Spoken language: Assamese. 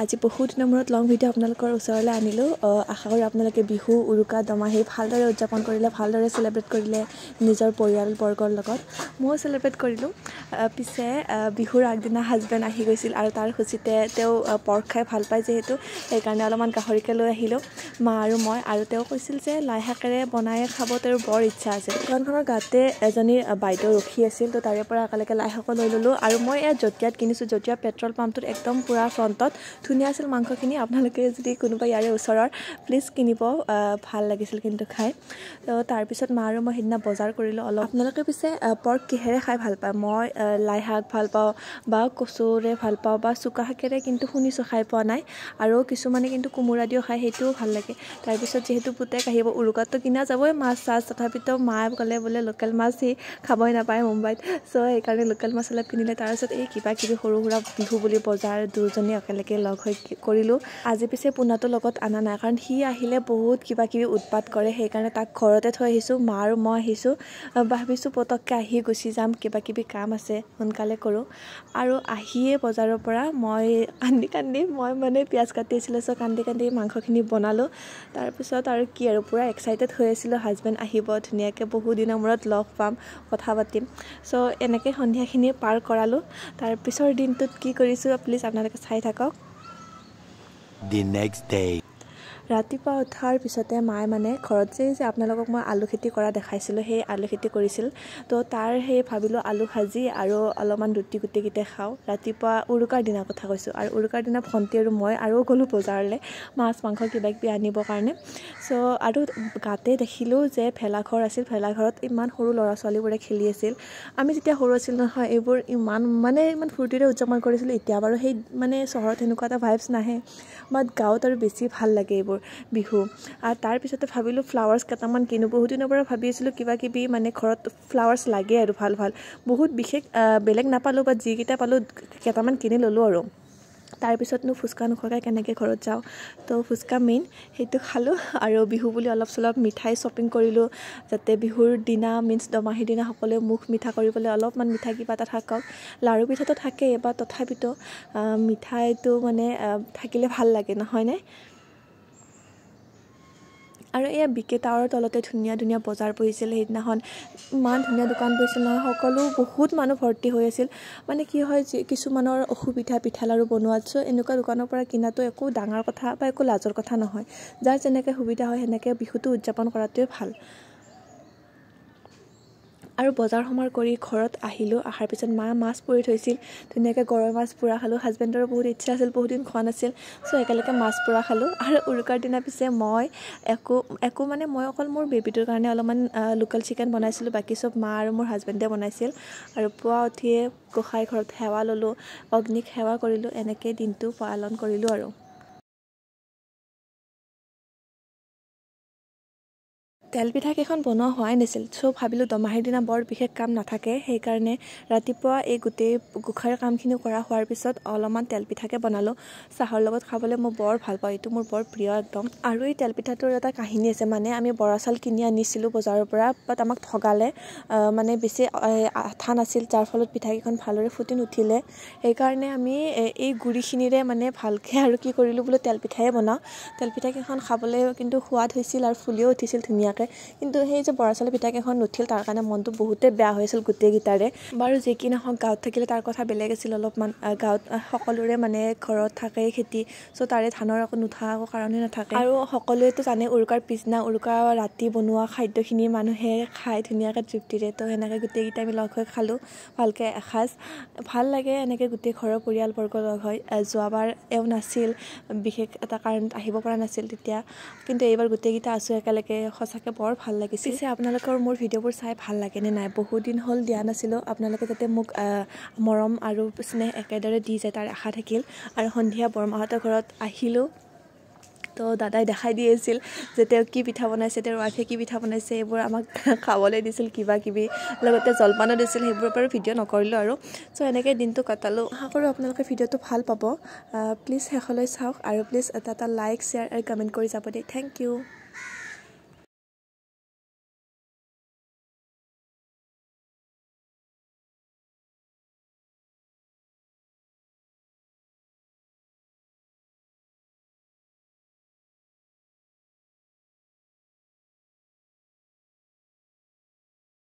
আজি বহুত দিনৰ মূৰত লং ভিডিঅ' আপোনালোকৰ ওচৰলৈ আনিলোঁ। আশা কৰোঁ আপোনালোকে বিহু, উৰুকা, দমাহী ভালদৰে উদযাপন কৰিলে, ভালদৰে চেলিব্ৰেট কৰিলে নিজৰ পৰিয়ালবৰ্গৰ লগত। ময়ো চেলিব্ৰেট কৰিলোঁ। পিছে বিহুৰ আগদিনা হাজবেণ্ড আহি গৈছিল আৰু তাৰ খুচিতে তেওঁ পৰ্ক খাই ভাল পায় যিহেতু, সেইকাৰণে অলপমান গাহৰিকে লৈ আহিলোঁ মা আৰু মই। আৰু তেওঁ কৈছিল যে লাই শাকেৰে বনাই খাব তেওঁৰ বৰ ইচ্ছা আছে। দোকানখনৰ গাতে এজনী বাইদেউ ৰখি আছিল, তো তাৰে পৰা একেলগে লাই শাকো লৈ ল'লোঁ। আৰু মই ইয়াত জটিয়াত কিনিছোঁ, জটিয়া পেট্ৰল পাম্পটোত একদম পূৰা ফ্ৰণ্টত। ধুনীয়া আছিল মাংসখিনি। আপোনালোকে যদি কোনোবা ইয়াৰে ওচৰৰ প্লিজ কিনিব, ভাল লাগিছিল কিন্তু খাই। তো তাৰপিছত মা আৰু মই সেইদিনা বজাৰ কৰিলোঁ অলপ। আপোনালোকে পিছে পৰ্ক কিহেৰে খাই ভাল পায়? মই লাই শাক ভাল পাওঁ বা কচুৰে ভাল পাওঁ বা চুকা শাকেৰে, কিন্তু শুনিছোঁ খাই পোৱা নাই। আৰু কিছুমানে কিন্তু কোমোৰা দিও খায়, সেইটোও ভাল লাগে। তাৰপিছত যিহেতু পুতেক আহিব, উৰুকাততো কিনা যাবই মাছ চাছ, তথাপিতো মায়ে ক'লে বোলে লোকেল মাছ সি খাবই নাপায় মুম্বাইত, চ' সেইকাৰণে লোকেল মাছ অলপ কিনিলে। তাৰপিছত এই কিবা কিবি সৰু সুৰা বিহু বুলি বজাৰ দুজনী একেলগে লগ হৈ কৰিলোঁ। আজি পিছে পোনাটো লগত অনা নাই, কাৰণ সি আহিলে বহুত কিবা কিবি উৎপাত কৰে, সেইকাৰণে তাক ঘৰতে থৈ আহিছোঁ। মা আৰু মই আহিছোঁ, ভাবিছোঁ পটককৈ আহি গুচি যাম, কিবা কিবি কাম আছে সোনকালে কৰোঁ। আৰু আহিয়ে বজাৰৰ পৰা মই কান্দি কান্দি, মই মানে পিঁয়াজ কাটি আছিলোঁ, চ' কান্দি কান্দি মাংসখিনি বনালোঁ। তাৰপিছত আৰু কি আৰু পূৰা এক্সাইটেড হৈ আছিলোঁ, হাজবেণ্ড আহিব, ধুনীয়াকৈ বহু দিনৰ মূৰত লগ পাম, কথা পাতিম। চ' এনেকৈ সন্ধিয়াখিনি পাৰ কৰালোঁ। তাৰপিছৰ দিনটোত কি কৰিছোঁ প্লিজ আপোনালোকে চাই থাকক। The next day. ৰাতিপুৱা উঠাৰ পিছতে মায়ে মানে ঘৰত যে আপোনালোকক মই আলু খেতি কৰা দেখাইছিলোঁ, সেই আলু খেতি কৰিছিল। তো তাৰ সেই ভাবিলোঁ আলু ভাজি আৰু অলপমান ৰুটি গোটেইকেইটাই খাওঁ। ৰাতিপুৱা উৰুকাৰ দিনা কথা কৈছোঁ। আৰু উৰুকাৰ দিনা ভণ্টি আৰু মই আৰু গ'লোঁ বজাৰলৈ মাছ মাংস কিবা কিবি আনিবৰ কাৰণে। চ' আৰু গাতে দেখিলোঁ যে ভেলাঘৰ আছিল, ভেলাঘৰত ইমান সৰু ল'ৰা ছোৱালীবোৰে খেলি আছিল। আমি যেতিয়া সৰু আছিলোঁ নহয়, এইবোৰ ইমান মানে ইমান ফূৰ্তিৰে উদযাপন কৰিছিলোঁ। এতিয়া বাৰু সেই মানে চহৰত সেনেকুৱা এটা ভাইবছ নাহে, বাট গাঁৱত আৰু বেছি ভাল লাগে এইবোৰ বিহু। আৰু তাৰপিছতে ভাবিলোঁ ফ্লাৱাৰ্ছ কেইটামান কিনো। বহুত দিনৰ পৰা ভাবি আছিলোঁ কিবা কিবি মানে ঘৰত ফ্লাৱাৰ্ছ লাগে আৰু ভাল ভাল। বহুত বিশেষ বেলেগ নাপালোঁ, বাট যিকেইটা পালোঁ কেইটামান কিনি ল'লোঁ আৰু। তাৰপিছতনো ফুচকা নোখোৱাকৈ কেনেকৈ ঘৰত যাওঁ, তো ফুচকা মেইন, সেইটো খালোঁ। আৰু বিহু বুলি অলপ চলপ মিঠাই শ্বপিং কৰিলোঁ, যাতে বিহুৰ দিনা মিনছ দমাহীৰ দিনা সকলোৱে মুখ মিঠা কৰিবলৈ অলপমান মিঠা কিবা এটা থাকক। লাড়ু পিঠাটো থাকেই, বা তথাপিতো মিঠাইটো মানে থাকিলে ভাল লাগে নহয়নে? আৰু এয়া বিকে টাৱাৰৰ তলতে ধুনীয়া ধুনীয়া বজাৰ বহিছিল সেইদিনাখন। ইমান ধুনীয়া দোকান বহিছিল নহয়, সকলো বহুত মানুহ ভৰ্তি হৈ আছিল। মানে কি হয়, কিছুমানৰ অসুবিধা পিঠা লাড়ু বনোৱাত, চ' এনেকুৱা দোকানৰ পৰা কিনাটো একো ডাঙৰ কথা বা একো লাজৰ কথা নহয়। যাৰ যেনেকৈ সুবিধা হয় সেনেকৈ বিহুটো উদযাপন কৰাটোৱে ভাল। আৰু বজাৰ সমাৰ কৰি ঘৰত আহিলোঁ। অহাৰ পিছত মা মাছ পুৰি থৈছিল, ধুনীয়াকৈ গৰৈ মাছ পোৰা খালোঁ। হাজবেণ্ডৰো বহুত ইচ্ছা আছিল, বহুত দিন খোৱা নাছিল, চ' একেলগে মাছ পোৰা খালোঁ। আৰু উৰুকাৰ দিনা পিছে মই একো একো মানে মই অকল মোৰ বেবীটোৰ কাৰণে অলপমান লোকেল চিকেন বনাইছিলোঁ, বাকী চব মা আৰু মোৰ হাজবেণ্ডে বনাইছিল। আৰু পুৱা উঠিয়ে গোঁসাই ঘৰত সেৱা ল'লোঁ, অগ্নিক সেৱা কৰিলোঁ, এনেকৈ দিনটো পালন কৰিলোঁ। আৰু তেল পিঠা কেইখন বনোৱা হোৱাই নাছিল, চ' ভাবিলোঁ দমাহীৰ দিনা বৰ বিশেষ কাম নাথাকে, সেইকাৰণে ৰাতিপুৱা এই গোটেই গোঁসাইৰ কামখিনি কৰা হোৱাৰ পিছত অলপমান তেল পিঠাকে বনালোঁ। চাহৰ লগত খাবলৈ মই বৰ ভাল পাওঁ, এইটো মোৰ বৰ প্ৰিয় একদম। আৰু এই তেল পিঠাটোৰ এটা কাহিনী আছে, মানে আমি বৰা চাউল কিনি আনিছিলোঁ বজাৰৰ পৰা, বাট আমাক ঠগালে, মানে বেছি আঠা নাছিল, যাৰ ফলত পিঠাকেইখন ভালদৰে ফুটি নুঠিলে। সেইকাৰণে আমি এই গুড়িখিনিৰে মানে ভালকৈ আৰু কি কৰিলোঁ বোলো তেল পিঠায়ে বনাওঁ। তেল পিঠাকেইখন খাবলৈ কিন্তু সোৱাদ হৈছিল আৰু ফুলিও উঠিছিল ধুনীয়াকৈ। কিন্তু সেই যে বৰা চাউলৰ পিঠাকেইখন নুঠিল, তাৰ কাৰণে মনটো বহুতেই বেয়া হৈছিল গোটেইকেইটাৰে। বাৰু যি কি নহওক, গাঁৱত থাকিলে তাৰ কথা বেলেগ আছিল অলপমান। গাঁৱত সকলোৰে মানে ঘৰত থাকেই খেতি, চ' তাৰে ধানৰ আকৌ নুঠা একো কাৰণেই নাথাকে। আৰু সকলোৱেতো জানে উৰুকাৰ পিছদিনা উৰুকা ৰাতি বনোৱা খাদ্যখিনি মানুহে খাই ধুনীয়াকৈ তৃপ্তিৰে। তো সেনেকৈ গোটেইকেইটা আমি লগ হৈ খালোঁ ভালকৈ এসাঁজ। ভাল লাগে এনেকৈ গোটেই ঘৰৰ পৰিয়ালবৰ্গ লগ হৈ। যোৱাবাৰ এওঁ নাছিল, বিশেষ এটা কাৰণত আহিব পৰা নাছিল তেতিয়া, কিন্তু এইবাৰ গোটেইকেইটা আছোঁ একেলগে, সঁচাকৈ বৰ ভাল লাগিছে। পিছে আপোনালোকৰ মোৰ ভিডিঅ'বোৰ চাই ভাল লাগেনে নাই? বহুত দিন হ'ল দিয়া নাছিলোঁ, আপোনালোকে যাতে মোক মৰম আৰু স্নেহ একেদৰে দি যায় তাৰ আশা থাকিল। আৰু সন্ধিয়া বৰমাহঁতৰ ঘৰত আহিলোঁ, তো দাদাই দেখাই দি আছিল যে তেওঁ কি পিঠা বনাইছে, তেওঁৰ ৱাইফে কি পিঠা বনাইছে, এইবোৰ আমাক খাবলৈ দিছিল কিবা কিবি, লগতে জলপানো দিছিল। সেইবোৰৰ পৰা ভিডিঅ' নকৰিলোঁ আৰু। চ' এনেকৈ দিনটো কটালোঁ। আশা কৰোঁ আপোনালোকে ভিডিঅ'টো ভাল পাব। প্লিজ শেষলৈ চাওক আৰু প্লিজ এটা এটা লাইক, শ্বেয়াৰ আৰু কমেণ্ট কৰি যাব দেই। Thank you.